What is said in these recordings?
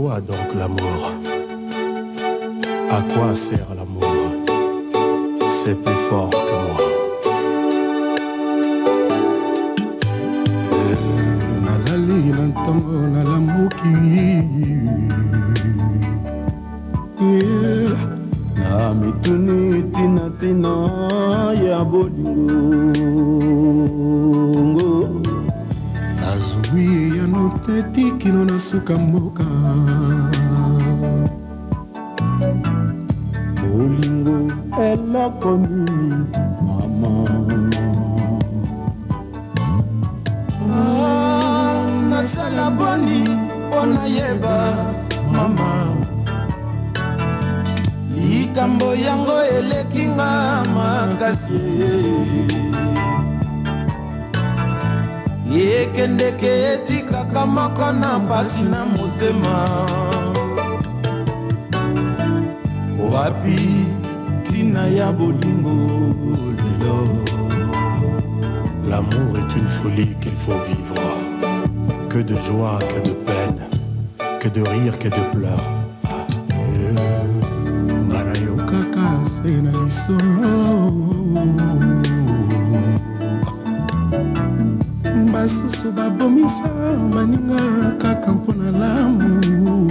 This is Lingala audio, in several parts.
Quoi donc l'amour? À quoi sert l'amour? C'est plus fort que moi. Nalali na ntongo nalamuki Na mituni tina tina ya bolingo. Nazwi eyano te ti kino na suka mboka. Bolingo eloko nini mama? Ah, nasala boni mpo nayeba mama? Likambo yango eleki nga makasi. Ekendeke etikaka moko na mpasi na motema. Wapi ntina ya bolingo lelo? L'amour est une folie qu'il faut vivre. Que de joie, que de peine, que de rire, que de pleurs. Nga nayokaka se na lisolo basusu babomisa baninga kaka mpo na lamu.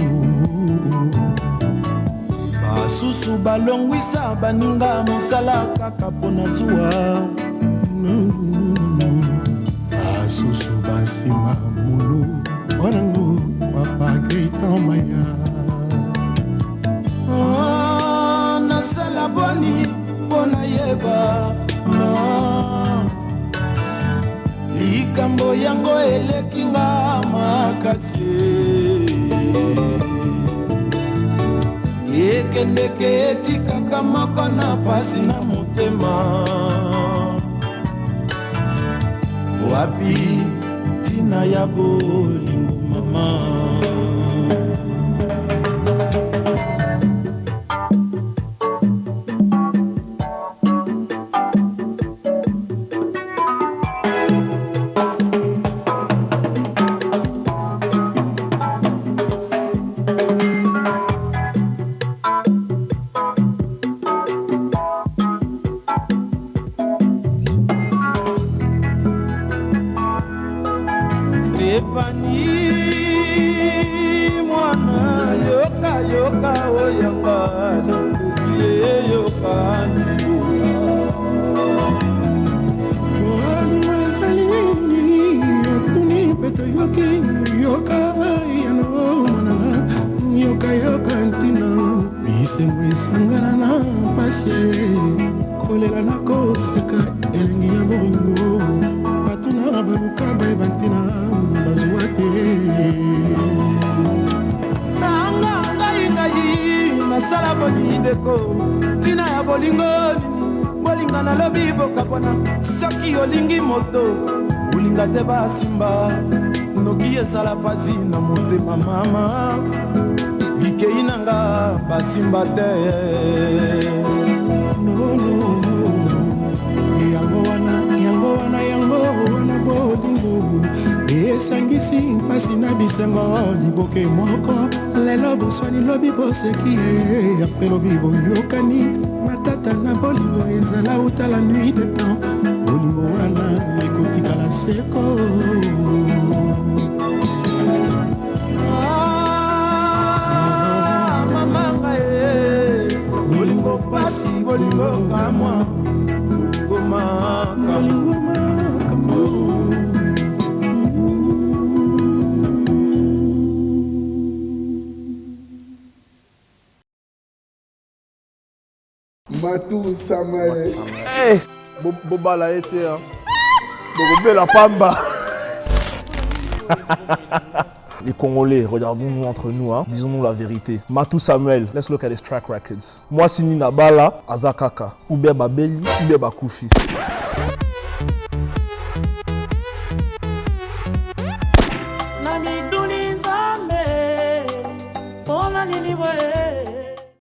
Basusu balongwisa baninga mosala kaka mpo na zuwa. Basusu basima mulu mponango papa Gaëtan Maya. Ah, nasala boni mpo nayeba ma likambo yango eleki nga makasi. Ekendeke etikaka moko na pasi na motema. Wapi ntina ya bolingo mama? Stefani mwana, yoka yoka oyanga lopesi ye, yoka ndimbola. Bolingo ezali nini? Otuni mpe toyoki. Yoka yano mwana, yoka yoka ntina bisengo esangana na mpasi, kolela na koseka, elengi ya bolingo. Bato na baluka bayeba ntina, bazwa te. Nanga ngai ngai nasala boni ndeko? Ntina ya bolingo nini? Bolinga nalobi bokabwana. Soki olingi moto, olinga te basimba noki ezala pasi na motema. Mama likei na nga basimba te. Nono, yango wana, yango wana, yango wana bolingo esangisi mpasi na bisengo liboke moko. Lelo boswani, lobi boseki ye, après lobi boyokani. Matata na bolingo ezala uta la nuit de temps. Bolingo wana ekotikala seko. Ah, mama ngai e, bolingo pasi, bolingo kamwa, bolingo makambo. Bolingo makambo. Matou Samuel. Eh, bobala ye te, hein. Bokobela pamba. Les Congolais, regardons-nous entre nous, hein. Disons-nous la vérité. Matou Samuel, let's look at his track records. Mwasi nini abala, aza kaka. Ou bien babeli, ou bien bakufi.